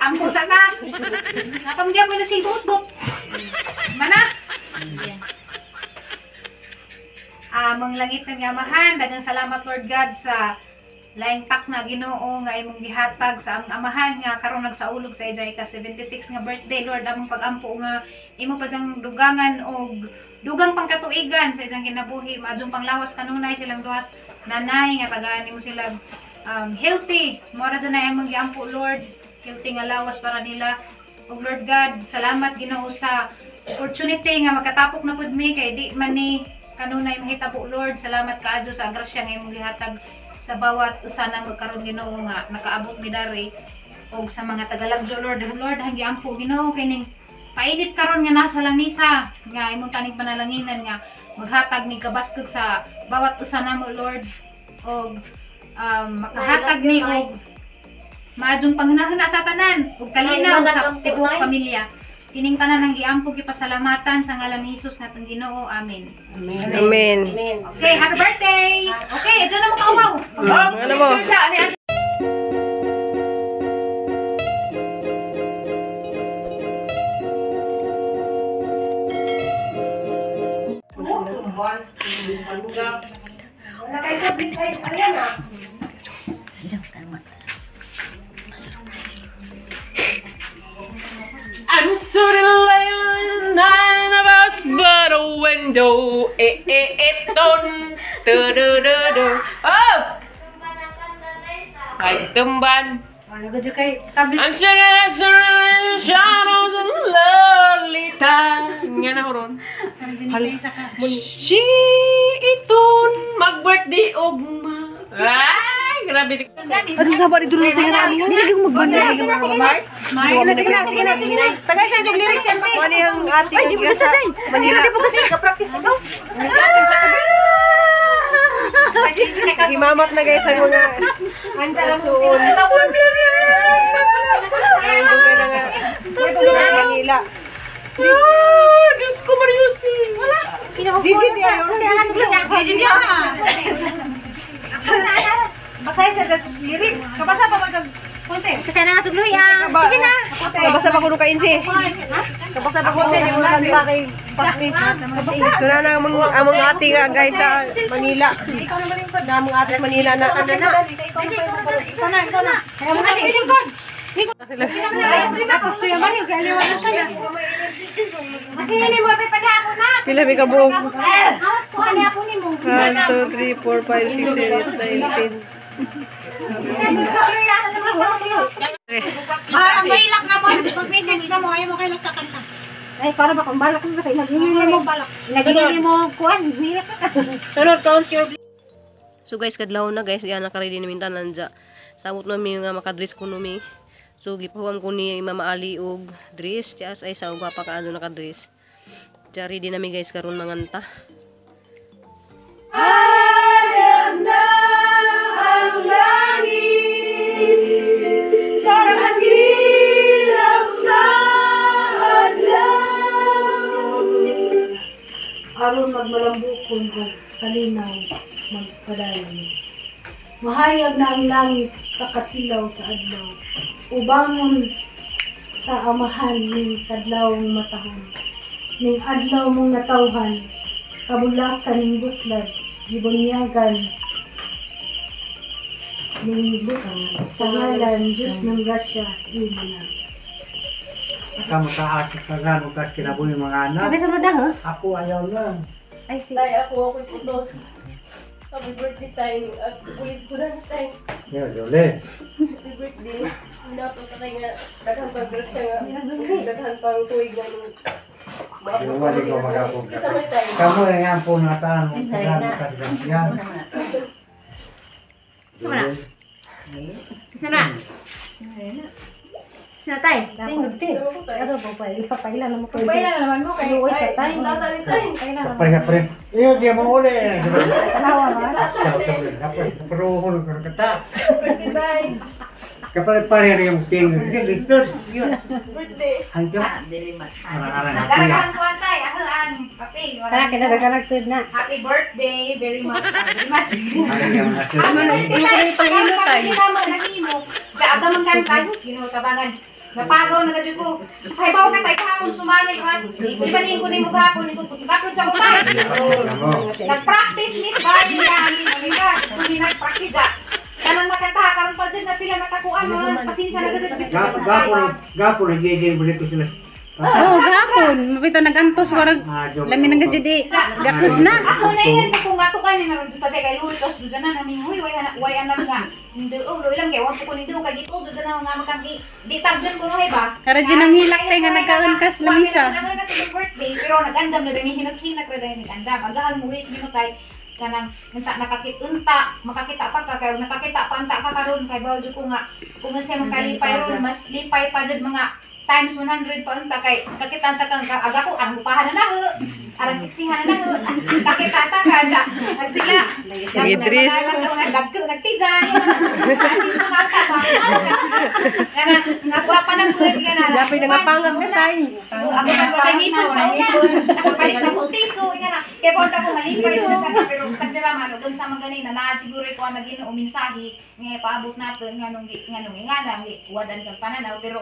Ampo sa ta. Napamdiya mo nagsigubot. Mana? Among langit ng Amahan, daghang salamat Lord God sa laing tak na Ginoo nga imong gihatag sa among amahan nga karon nagsaulog sa iyang ika-76 nga birthday. Lord, among pagampo nga imo pa siyang dugangan og dugang pangkatuigan sa iyang kinabuhi, maadjong panglawas kanunay silang duhas nanay nga tagaan nimo sila healthy. Mora dyan na among giampo, Lord, healthy nga lawas para nila. Ug Lord God, salamat Ginoo sa opportunity nga makatapok na pud mi kay di man ni kanunay mahitabo, Lord. Salamat kaadyo sa grasya nga imong gihatag sa bawat usa na magkaron Ginoo nga nakaabot mi dari og sa mga tagalagjo, Lord. Lord, ang giampo Ginoo kining painit karon nga nasa lamisa nga imong taning panalanginan nga maghatag ni kabaskog sa bawat usa namo, Lord, og makahatag ni og maadjong panghunahuna sa tanan ug kalinaw sa tibuok pamilya. Kining tanan ang giampo gipasalamatan sa ngalan ni Hesus nga atong Ginoo. Amen. Amen. Okay, happy birthday. Okay, ito na mo kaumaw. Ano mo? I'm so delighted, nine of us but a window. Eh eh eh ton. Du du du du. Oh! Ay, tumban. I'm so delighted, shadows and lonely time. Nga na ron. She iton mag-birthday ugma. Ay, grabe. Ano sa ba dito natin nga namin? Hindi ko magbanda. Sige na, sige na, sige na, sige na. Tagay sa yung lyrics yan, te. Mani ang ating ay, di mo sa day. Manila. Di mo kasi Ka-practice na daw. Himamat na guys ang mga suon. Ay, dugay na nga. Manila. Ah, Diyos ko, Mariusi. Wala. Gigi di ayo. Basahin sa lyrics. Kabasa pa mag-kunti. Kasi na nga sugloy ah. Sige na. Kabasa pa kuno kain si. Kabasa pa kuno yung kanta kay practice. So na na among among ate nga guys sa Manila. Na among ate sa Manila na. Ikaw na, ikaw na. Tapos Kuya Mario, kay aliwan na sila. Kasi mo pa padhapon na. Pila mi ka buok? Awas ko ani hapon nimo. 1 2 3 4 5 6 7 8 9 10. Ang mailak na mo, mag-message na mo, ayaw mo kayo nagkakanta. Ay, para ba kung balak mo kasi ilagin mo balak. Ilagin mo kuan, hirap ka. Sunod, count your. So guys, kadlaw na guys, diyan naka-ready namin tanan dya. Samot nami nga makadress ko numi. So gipahuam ko ni Mama Ali og dress, diya ay sa gwapa ka ano nakadress. Diya ready nami guys karon manganta. Ayan na ang langit sa kasilaw sa adlaw. Aron magmalambukon og kalinaw magpadayon. Mahayag na ang langit sa kasilaw sa adlaw. Ubangon sa amahan ning kadlawong matahon. Ning adlaw mong natawhan, kabulakan ning buklad, gibunyagan ning bukang sa ngalan Diyos ng grasya, imo na. Kamu sa akin sa gano'n kas kinabuhi mga anak. Sabi sa na ha? Ako ayaw lang. Ay, sige. Tay, ako ako'y putos. Happy birthday, Tay. At ulit ko na, Tay. Yo, Jole. Happy birthday. Dapat ka nga, daghan pang grasya nga. Daghan pang tuig nga. Yung wali ko magapog. Sama ni Tay. Kamu yang ampun nataan mo sa gano'n kas grasya. Jole. Isa na. Isa na, Tay. Tingog, te. Kaso po, ipapaila na mo. Paila na naman mo kay Luoy sa tay. Kapre, kapre. Iyo, di mo uli. Tanawa ba? Pero ko kata. Birthday, Tay. Kapre pare yung ting. Dito. Birthday. Hanggang. Arang-arang. Darahan ko antay, ako ang papel. Kaya kinagaganag sud na. Happy birthday very much. Very much. Arang Ano yung pangilo tayo? Daaga man kanta, Ginoo tabangan. Napagaw na gadyo ko. Ay bawo ka tay kahapon sumangil ras. Di ba niingon ko nimo kahapon ko gapon sa ko. Nag-practice miss ba nila nila kung nag-practice ah. Kanang makanta karon pa jud na sila nakakuan mga pasensya na gadyo. Gapon gigil dito sila. Oh, gapon. Mapito nagantos warag lami nang gadyo di. Gakos na. Ako na yan ko nga to kani naron jud tabi kay lutos jud na nami huy way anak nga. Hindi oh lang kay wa ko ni kay gito jud na nga makang di tagdan ko no ba. Kara jud nang hilak tay nga nagkaon kas lamisa. Birthday pero nagandam na dini hinak-hinak ra dahil nagandam. Agahan mo wish nimo tay kanang unta nakakit-unta makakita pa ka kay nakakita pa unta ka karon kay bawo jud ko nga kung siya makalipay ron mas lipay pa jud mga times 100 pa unta kay kakita ta kang aga ko ang upahan na naho arang siksihan na naho kakita ta ka nagsila Idris nagtija nga gwapa na pud nga na Dapat nangapangap na tay ako na pagangipon sa una nakapalit na pustiso nga na kay punta ko malipay pero tagdala man ug unsa man gani na naa siguro ko ang Ginoo mensahe nga paabot naton nganong ingana wadan kang pananaw pero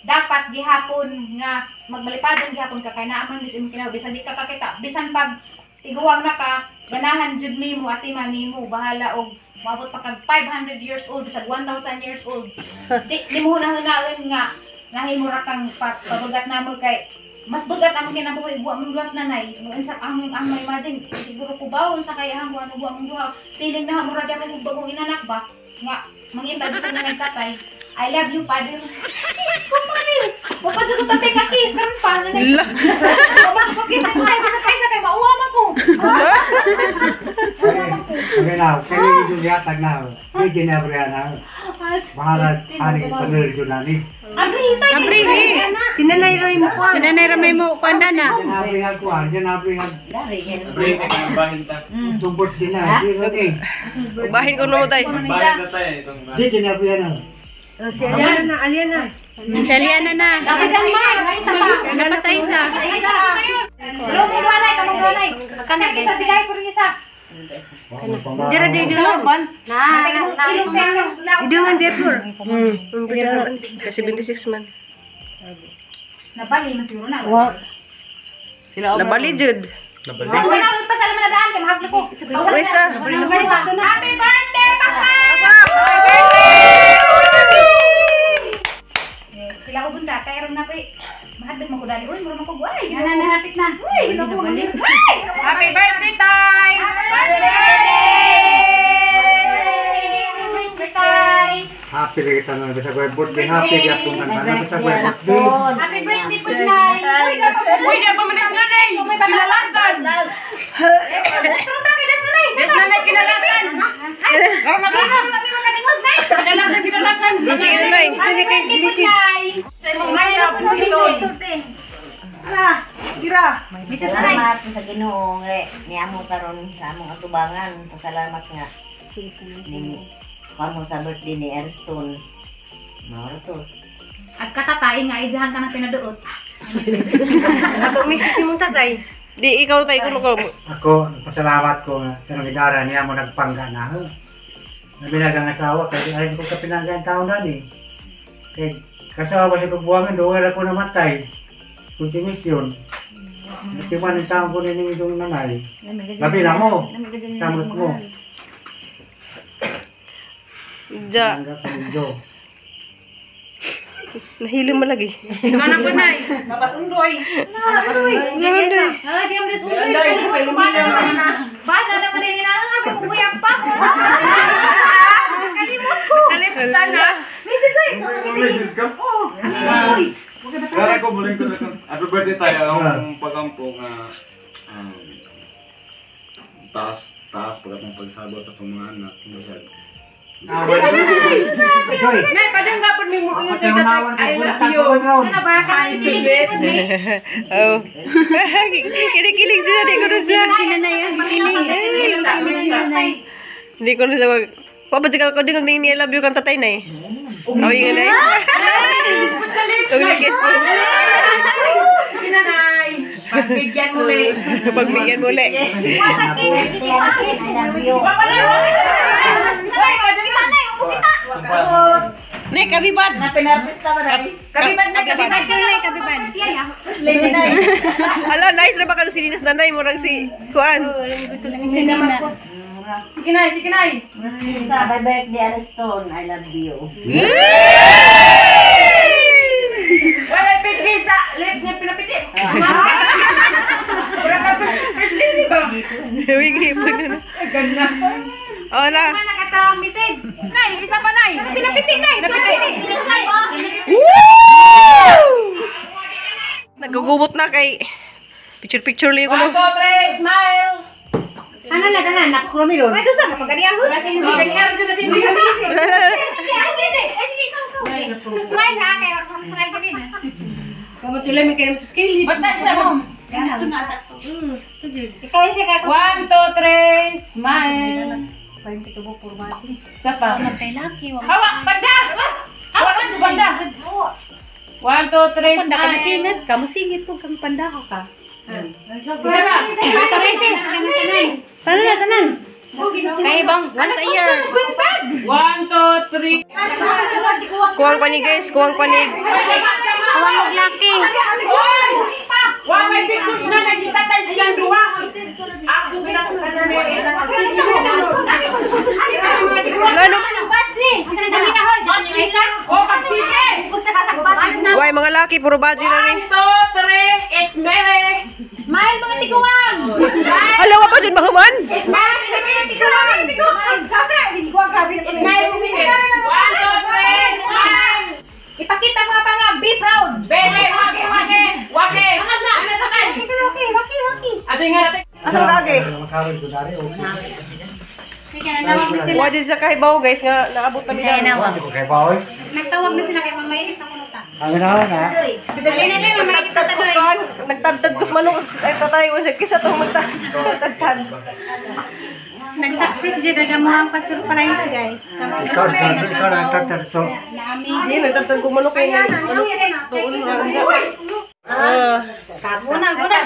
dapat gihapon nga magmalipadon gihapon ka kay naaman dis imong kinabuhi bisan di ka kakita bisan pag tiguang na ka ganahan jud nimo ati mami mo bahala og moabot pa kag 500 years old bisag 1000 years old di mo hunahunaan nga nahimo ra kang pabugat namo kay mas bugat ang kinabuhi buwa mong duha nanay unsa ang imagine siguro ko bawon sa kay ang buwa mong duha feeling na mura gyud akong bagong inanak ba nga mangita jud na nagtatay I love you father. Kiss ko pa rin. Mapadyo ko tabi ka kiss. Karon pa. Mapadyo ko kiss. Ay, basta tayo sa kay mauwa man ko. Okay na. Kaya yung yatag na. Hindi ginabrihan na. Bahala aning panel yun na ni. Abrihi. Sinanay roy mo kuan. Sinanay ramay mo kuan na. Ginabrihan ko. Ginabrihan. Abrihi ka bahin ta. Tumbot din na. Bahin ko no tay. Bahin na tayo. Di ginabrihan na. Si Aliana, Aliana. Si Aliana na. Napas sa isa. Slow mo walay, kamong walay. Kana isa sigay ko rin isa. Dira di dito. Na. Idungan depor. Kasi 76 man. Nabali man siguro na. Nabali jud. Nabali. Wala na pa sa laman na daan kay mahaglo ko. Westa. Happy birthday, Papa! Happy birthday! Sila ko bunta kay ron na ko mahadlok mo ko dali uy mura man ko ay nanahapit na uy Happy birthday tay! Happy birthday tay! Happy kita na bisa ko birthday happy gyapon na bisa ko birthday. Happy birthday po nay. Uy da pa man nanay. Kinalasan. Des nanay kinalasan. Kinalasan kinalasan. Happy birthday po nay. Sa imong mayra pito. Tira. Mrs. Nanay. Salamat sa Ginoo nga niamo karon sa among atubangan. Pasalamat nga ning kamo sa birthday ni Ariston. Mao to. Ag katatay nga ijahan ka ng pinaduot. Ako misis imong tatay. Di ikaw tay kuno ko. Ako pasalamat ko nga kanang idara niya mo nagpangga na. Nabilag ang asawa kay ay ko kapinangga ang taon na ni. Kay kasawa sa pagbuangan duwa ra ko namatay. Continuation. Natiman ang taon ko nining itong nanay. Labi na mo. Samot mo. Ja. Nahilo mo lagi. Ikaw na po nay. Mapasundoy. Ah, di am desundoy. Bana naman din na nga may kuyang pa. Kalimot ko. Kalimutan na. Mrs. Oy. Mrs. ka? Oo. Oy. Kaya ko muling ko na happy birthday tayo ang pagampo nga taas taas pag atong pagsabot sa atong mga anak bisag. Nay, padang gapon mi mo ingon kay tatay. I love you. Ano ba ka kilig po ni? Oh. Kinikilig siya di ko na siya. Si nanay ang kilig. Kilig si nanay. Di ko na siya mag Pabadyagan ko din ang I love you kang tatay na eh. Oh, yun na eh. Put sa lips. Huwag nag-kiss po. Sige na, Nay. Pagbigyan muli. Pagbigyan muli. I love you. Wala na. Nay, kabibad. Pinartista ba na? Kabibad na, kabibad. Kabibad. Ala, nice na ba kayo si Ninas Nanay? Murag si Kuan. Sige nay, sige nay. Happy birthday, Ariston. I love you. Wala piti sa lips niya pinapiti. Wala ka first lady ba? Wigi po na. Ganda. Hola. Nakatawang message. Nay, isa pa nay. Pinapiti na. Napiti. Nagugubot na kay picture-picture liyo ko. 1, 2, 3, smile. Ano na tanan? Nakuskurami ron. Ay, dosa na pagkaniahon. Smile ha, kaya orang smile ka din ha. Kamatulay may kayo matuskili. Ba't na isa mo? Ikaw yun siya kaya. 1, 2, 3, smile. Isa pa. Hawa, banda! Hawa, banda! 1, 2, 3, Panda smile. ka masingit ka, masingit po kang panda ka ka. Isa pa. Tanan na, tanan. Kaya bang, once a year. 1, 2, 3. Kuwang panig guys, kuwang panig. Kuwang maglaki. Wa may pictures na nagsitatay silang duha. Ako Lalo. Oh, pagsige. Why mga laki puro baji na rin. 1, 2, 3, smile. Smile mga tiguang! Hala wa pa dyan mahuman. Smile Smile mga tiguang! Kasi, Smile. 1, 2, 3, smile. Ipakita mga pangag, be proud! Bebe, wake, wake, wake. Ano takay? Waki, waki, waki. Ato nga natin. Asa lagi? Makaroon ko dari, okay. Wa dyan sa kahibaw guys nga naabot na mi na. Wala ko kay Baoy. Nagtawag na sila kay mamainit na kuno ta. Ang na na. Nagtadtad ko kan, nagtadtad ko sa manok ay tatay ko siya kisa tong magtadtad. Nag-success dyan ang amuang pa-surprise guys. Ikaw ikaw na nagtadtad to. Naami. Hindi nagtadtad ko manok kay manok. Tuon nga. Ah, Guna, guna.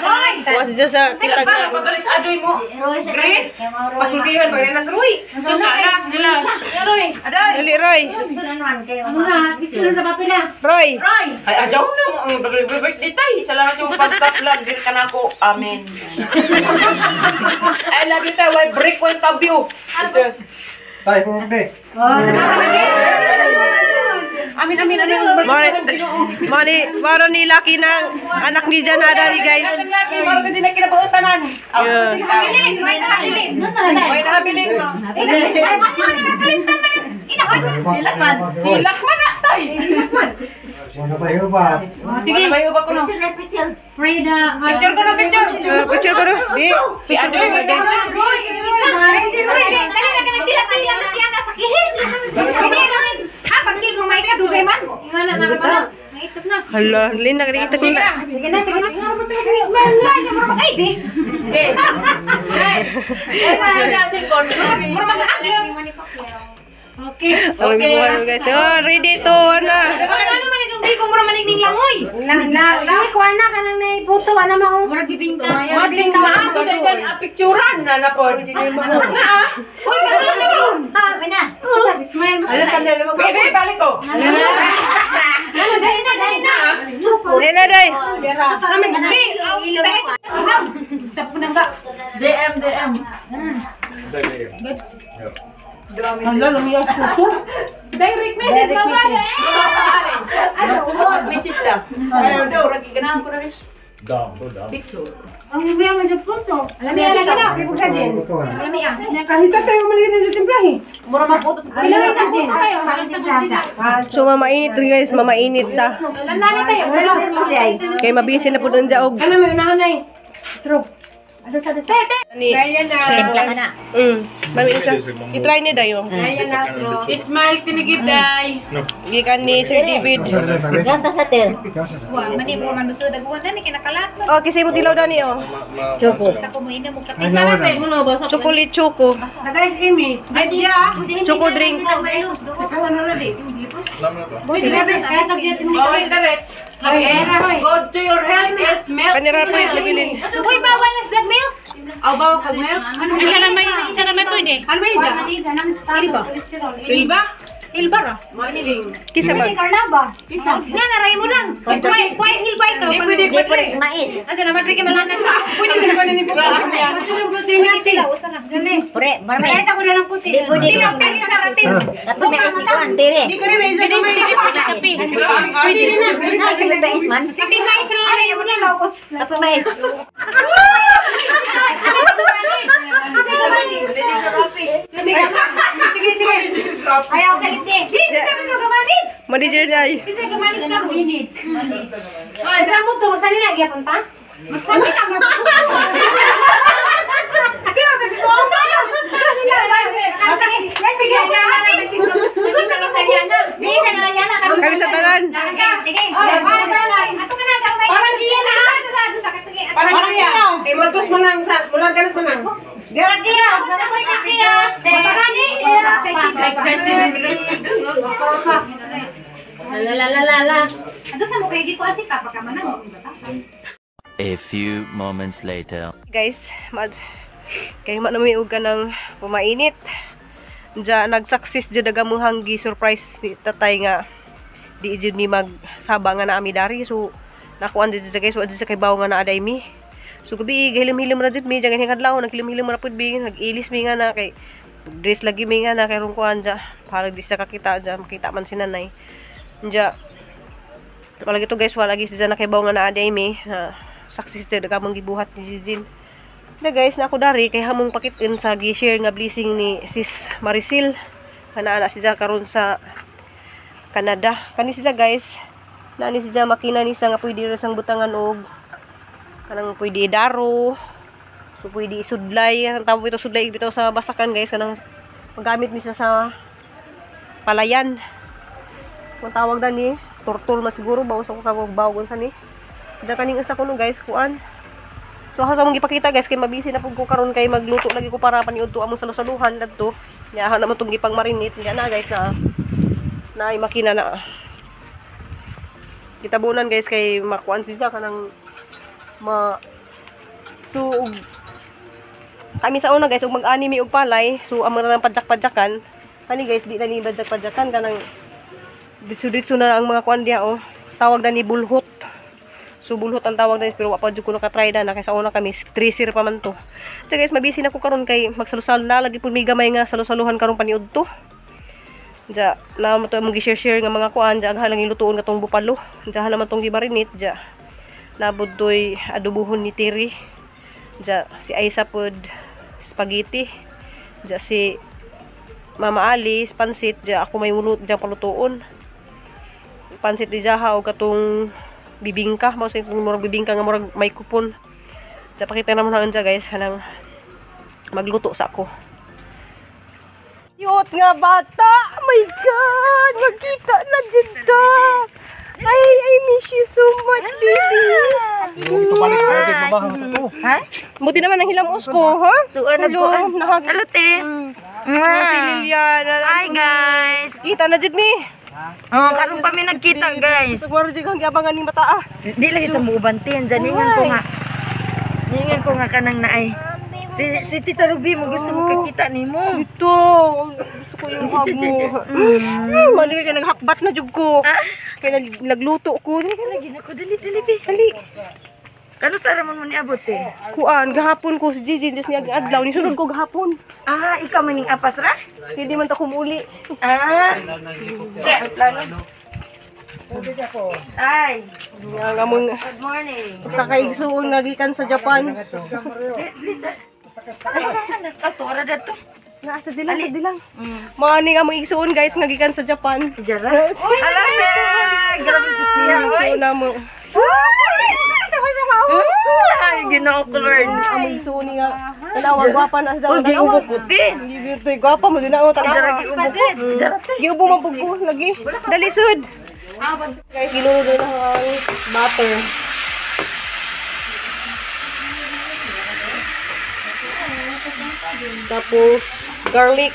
wa siya sa kitag. Para pagalis adoy mo. Great. Pasultihan pa rin na Roy. Susanas nila. Roy. Dali Roy. Picture sa papel na. Roy. Ay, ajaw na mo ang birthday tay. Salamat yung pagka-vlog. Dili ka na ako. Amen. I love you tay. Why break one tabyo? Tay puro de. Amin, amin. Ano yung birthday? Mani, maro ni Lucky ng anak ni Janada ni guys. Ang laki, maro kasi na kinabuotanan. Yeah. Habilin, may nahabilin. May nahabilin mo. Hilakman. Hilak man na tay. Wala pa ba? Sige. May uba ko no. Pray the... Picture ko na picture. Picture ko no. Di. Si Adoy, may picture. Dali na ka nagtila-tila na siya nasa kihit. Hindi naman. Ha, pagkil mo may kadugay man. Nga na na na. Naitot na. Hala, lin nakikita ko na. Sige na, sige na. Smile na. Mura mag-ID. Eh. Mura mag-aglo. Okay. Okay. Guys. Oh, ready to ana. Ano naman itong biko mura maningning langoy. Lang na. Uy, kuha na ka nang naiputo. Ano mao? Murag bibingka. Mating na, so picturean na na po. Na ah. Uy, patuloy na yun. Ah, na. Smile. Bebe, balik ko. Ano, dahil na, dahil na. Dai na dai. Hindi, sa punangga. DM, DM. Direct message mga Ano, message lang. Ayaw daw, ganahan ko na rin. Dam, dam. Ang libre ang medyo punto. Alam niya, lagi na. Alam niya. Kahit tayo maliit na timplahe. Mura maputo sa Alam niya, tayo. So mamainit rin guys, mamainit ta. Lanani tayo. Kay mabisi na po dun jaog. Ano may unahan ay? True. Ni. Timpla ka na. Mami siya. I-try ni dayo. Smile tinigib day. Gikan ni Sir David. Ganta sa ter. Wa, mani mo man busod aguan na ni kinakalat mo. Oh, kasi mo tilaw dani oh. Choco. Sa kumuina mo kapit. Chocolate choco. Na guys, Amy. Choco drink. Bawal direct. God to your health is milk. Kanira po yung nabilin. Uy, bawal na sa milk. Aw, bawal ka milk. Isa na may pwede. Ano ba yun siya? Pilba? Hilbar ah. Kisa man. Carnaba. Nga naray mo lang. Kuy hilbay ka. Di pwede mais. Aja na madre kay malanak. Pwede sa ko ni puti. Tilaw usa na. Pure, marami. Kaya sa ko na lang puti. Di pwede. Tilaw kay sa ratin. Kato may mais ni kuan dire. Di ko rin may isa kape. Pwede na. Kato may mais man. Kape mais ra lang mo lang. Kato mais. Sige, sige. Ayaw sa lipte. Di, sabi ko kamanits. Manager na ay. Di, kamanits ka. Ah, dyan mo to. Magsali na, gyapon ta? Magsali ka. Di ba, basi ko? Sige, Kami sa tanan. Sige. Ato ka na, Parang kiya na. Parang kiya. Eh, matos manang sa, mulang kanas manang. Dira kiya. La la la la la. Ado sa mo kay gi ko asi ka pa ka manang. A few moments later. Guys, kay man og kanang pumainit. Diya nag-success jud aga muhang gi surprise ni tatay nga di jud mi magsaba nga naami dari. So nakuan jud siya guys, wa jud siya kay bawo nga naa day mi. So gabi gahilom-hilom ra jud mi diya ganing adlaw naghilim-hilom ra pud mi, nag-ilis mi nga na kay dress lagi mi nga na kay rong kuan diya para di siya kakita diya makita man si nanay. Diya wala gito guys, wala lagi siya nakaibaw nga naa day mi. Success jud aga mong gibuhat ni Jijin. Na guys, na ako dari kay hamong pakitin sa gi-share nga blessing ni Sis Maricel. Kana na siya karon sa Canada. Kani siya guys, na ni siya makina ni siya nga pwede ra sang butangan og kanang pwede idaro. So pwede isudlay, ang tawag ito sudlay bitaw sa basakan guys, kanang magamit ni siya sa palayan. Kung tawag dani, turtul man siguro bawas ako kag bawgon sa ni. Da kaning isa kuno guys, kuan. So ako sa mong gipakita guys kay mabisi na pud ko karon kay magluto lagi ko para paniudto among salusaluhan dadto. Nya naman tong gipang marinate nya na guys na naay makina na. Gitabunan guys kay makuan siya kanang ma so kami sa una guys ug mag-ani mi og palay, so amo na lang padjak-padjakan. Ani guys di na ni padjak-padjakan kanang ditso-ditso na ang mga kuan diha oh. Tawag na ni bulhot. So bulhot ang tawag na pero wa pa jud ko nakatry na kay sa una kami tracer pa man to. So guys, mabisi na ko karon kay magsalusal na lagi pud mi gamay nga salusaluhan karon paniudto. Diya na mo to among gi-share-share nga mga kuan diya aghan lang ilutuon katong bupalo. Diya naman tong gimarinate diya. Nabud toy adobohon ni Tiri. Diya si Aisa pod spaghetti. Diya si Mama Alice pansit diya ako may mulut diya palutuon. Pansit di diya og katong bibingka, mao sa itong murag bibingka nga murag may kupon. Diya pakita naman na unsa guys kanang magluto sa ako. Cute nga bata. Oh my God, magkita na dito. Ay, I miss you so much, baby. Ha? Buti naman ang hilamos ko, ha? Hello, Hello, te. Si Liliana. Hi, guys. Kita na jud mi. Oh, karon pa mi nagkita, guys. Siguro jud kang giabangan ning bata ah. Di lagi sa muuban te, ningan ko nga. Ningan ko nga kanang naay. Si Tita Ruby mo gusto mo kakita nimo. Ito, gusto ko yung hug mo. Mali ka naghakbat na jud ko. Kaya nagluto ko. Lagi na ko dali dali bi. Dali. Kano sa ramon mo niabot te? Kuan gahapon ko si Gigi just niya adlaw ni sunod ko gahapon. Ah, ikaw maning apas ra? Hindi man ta kumuli. Ah. Sa plano. Ay. Nga among Good morning. Usa ka igsuon nga gikan sa Japan. Please. Katora dato. Naa sa dilang, sa dilang. Mao ni nga among igsuon guys nga gikan sa Japan. Jara. Hala te. Grabe si Tia. Igsuon na mo. Ay, Ginoo ko Lord. Among igsuon ni nga. Tanawa gwapa na sa Uy, giubo ko te. Gibirtoy gwapa mo din ako tanawa. Jara giubo ko. Jara te. Giubo man pud ko lagi. Dali sud. Guys, ginulo na ang butter. Tapos garlic.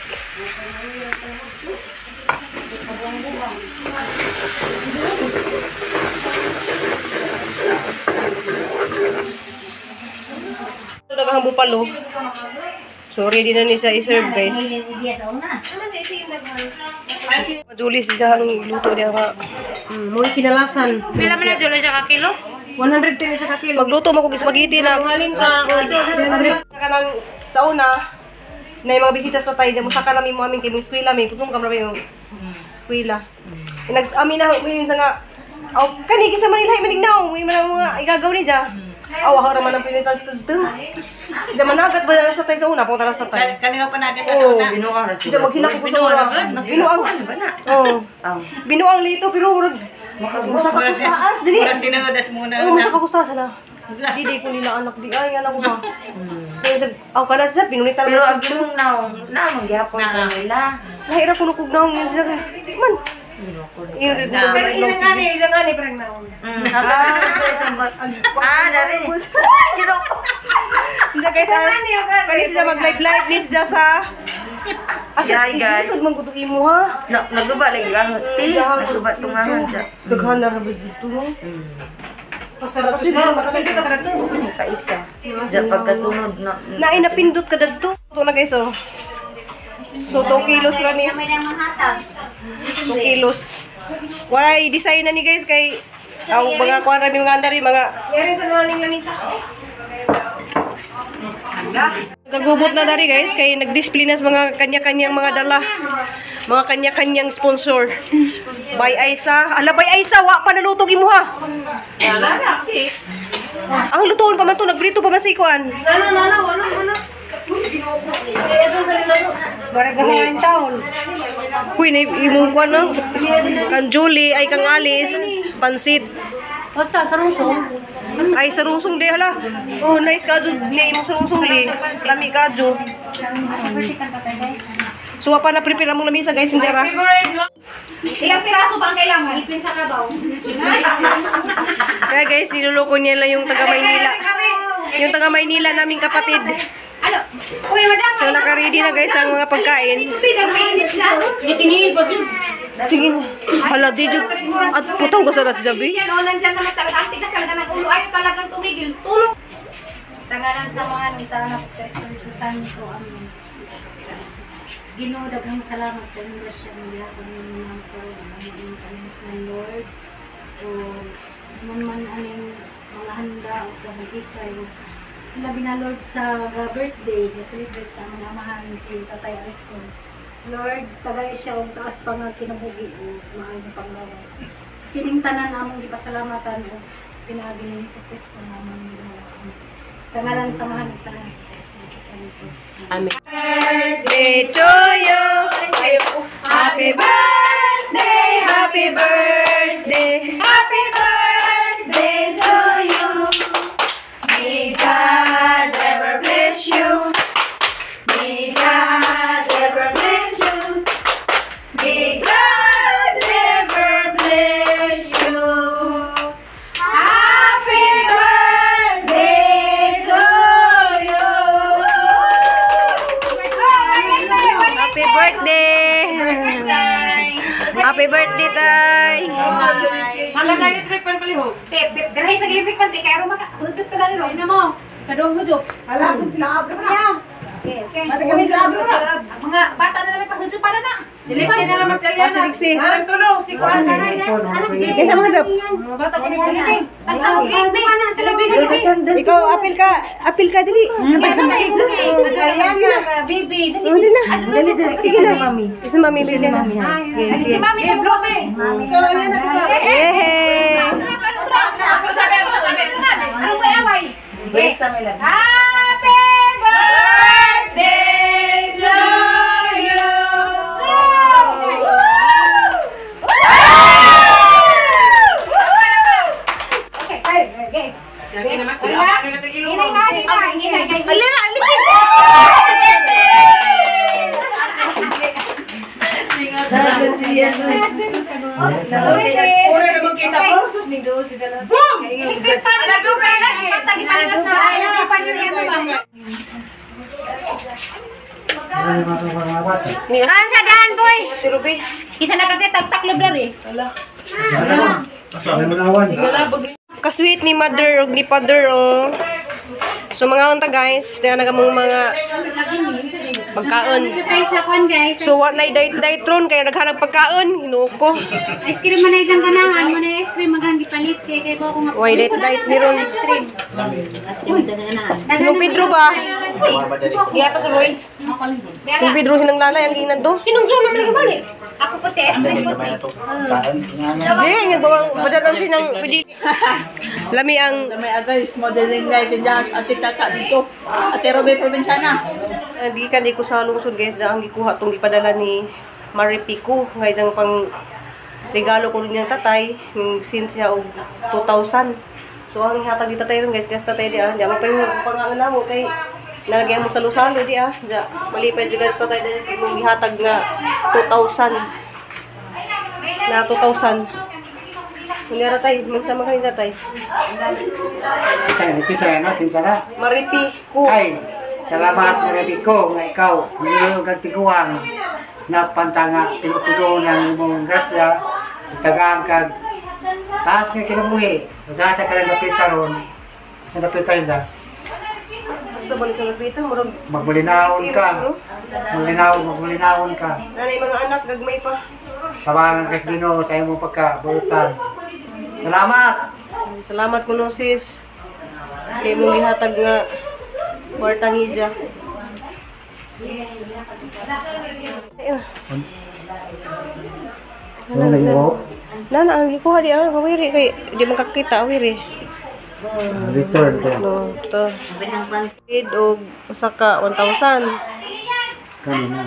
Ito na kahang bupalo. So ready na ni sa i-serve guys. Julie siya ang luto niya nga. Mo kinalasan. Pila man na Julie sa kakilo? 110 sa kakilo. Magluto mo kog spaghetti na. Ngaling ka. Kanang sa una na yung mga bisita sa tayo, musaka namin mo aming kay mga eskwela, may putong kamra yung eskwela. Nags amin na yun sa nga aw kani kinsa man ilahi manignaw, may mga igagaw ni ja. Aw ako raman ang pinitans ko dito. Di managat ba sa tayo sa una, punta na sa tayo. Kanina pa nagat ka una. Binuang ra Di maghilak ko sa una. Binuang. Oh. Binuang lito pero murag musaka ko sa taas dili. Murag tinuod muna. Oh, musaka ko sa taas na. Di ko nila anak di ay anak ko ba. Aw kana sa pinunitan. Pero ang imong naong, naong gihapon sa nila. Nahira ko nukog naong yun sila. Man. Pero isang ani parang naon. Ah, dali. Diyan guys, kani siya mag-live live ni siya sa Hi guys. Sud man gudong imo ha. Naguba lagi gahot. Naguba tungahan siya. Daghan na ra ba dito no? Pasarap siya, makasunod ka kadto. Kaisa. Diyan pagkasunod na. Naay napindot ka dadto. Ito na guys oh. So 2 kilos ra ni. 2 kilos. Walay design na ni guys kay aw mga kuan ra mi mga andari mga Yari sa naning lamisa. Kagubot na dari guys kay nag-display na sa mga kanya-kanyang mga dala. Mga kanya-kanyang sponsor. By Aisa. Ala by Aisa, wa pa nalutog imuha. Wala na, okay. Ang lutoon pa man to, nagprito pa man sa ikuan. Nana, wala wala. Barag na yung taon. Huy, na imong kuan no. Kang Julie ay kang Alice, pansit. Basta sarusong. Ay sarusong di hala. Oh, nice kadyo ni imong sarusong li. Lami kadyo. So wa pa na prepare among lamisa guys hindi ra. Ilang piraso pa ang kailangan? Ipin sa kabaw. Kaya guys, niloloko niya lang yung taga Maynila. Yung taga Maynila naming kapatid. Ano? Uy, madam. So naka-ready na guys ang mga pagkain. Gitingin pa jud. Sige na. Hala, di jud. At putaw ka sa si Jabi. Yan, o, nandyan naman talaga. Ang tigas talaga ng ulo. Ayaw talagang tumigil. Tulong. Sa ngalan sa mga sa anak sa Espiritu Santo. Amen. Ginoo, daghang salamat sa inyong grasya nga gihapon ninyo ng karon ng Lord. O man aning mga handa o sa higikay. Labi na Lord sa birthday, na-celebrate sa among amahan si Tatay Ariston. Lord, tagay siya og taas pa nga kinabuhi o maayong panglawas. Kining tanan among gipasalamatan og pinaagi ni Hesus Kristo nga among Ginoo. Sa ngalan sa Amahan sa Anak sa Espiritu Santo. Amen. Birthday to you. Happy birthday, happy birthday. Happy birthday to you. May God ever bless you. May God ever bless you. May God ever bless you. Happy birthday to you. Happy birthday! Happy birthday, Tay! Hanggang sa electric pan palihog. Dahil sa electric pan, kaya ro maka hujot ka na rin. mo. Kadong hujot. Hala, kung sila abra na. Okay, okay. Mati kami sa abra na. Mga bata na naman pahujot pala na. Siliksi na naman si Aliana. Oh, siliksi. Ang tulong, si Kuan. Kinsa mga job? Mga bata ko nito. Ikaw, apil ka dili. Ayan na, baby. Oh, dili na. Sige na. Isa mami, bili na. Sige, sige. Ikaw ang yan na ikaw. Yehey! Ako sabi, ako sabi. Ano ba away? Wait sa mila. Happy Birthday to you. Okay, okay. Lagi naman sila. Ano na tagilong? Inay ha, inay, inay, inay. Alina, alina. Ura naman kita process ning doon si Dala. Boom! Electric pan. Ala, dugay lagi. Kaan sa daan, boy. Isa na kagay tagtaklob dari. Kasweet ni mother ug ni father oh. So mga unta guys, dahil na kamong mga Pagkaon. Sa tayo sa kuan, guys. So what na diet diet ron kay naghanap pagkaon, hinuo ko. Ice cream man na isang ganahan mo na ice cream maghang gipalit kay kay ba ko nga. Why diet diet ni ron? Ice cream. Sinong Pedro ba? Iya pa sa Roy. Sinong Pedro sinang lalay ang ginan to? Sinong John naman nagibalik? Ako puti, ice cream puti. Di, nagbawang badalan sinang pwede. Lami ang May guys, modeling natin dyan. Ate Tata dito. Ate Robe Provinciana. Gikan di ko sa lungsod guys, ang gikuha tong gipadala ni Maripico nga isang pang regalo ko niyang tatay ning since siya og 2,000. So ang hatag di tatay ron guys, guys tatay di ah, di mo pa yung pangangan mo kay nalagyan mo sa lusalo di ah. Ja, malipay jud guys tatay dahil sa imong gihatag nga 2,000. Na 2,000. Kunyara tay, magsama kayo tatay. Kisa na, kinsa na. Maripico. Ay, salamat Maripico nga ikaw niyo kag tiguang na pantanga tinutudo ng imong grasya tagaan kag taas nga kinabuhi. Dahil sa kanang napita ron, sa napita nila, Sa balik sa napita, murag magmulinawon ka. Magmulinawon ka. Nanay mga anak gagmay pa. Tabangan ka sa Ginoo sa imong pagkabutan. Salamat. Salamat kuno sis. Sa imong gihatag nga kwarta ngija. Ano na yun? Nana ang gikuha di ah, kawiri kay di man kakita awiri. Return ko. No, to. Id og usa ka 1,000. Kani na.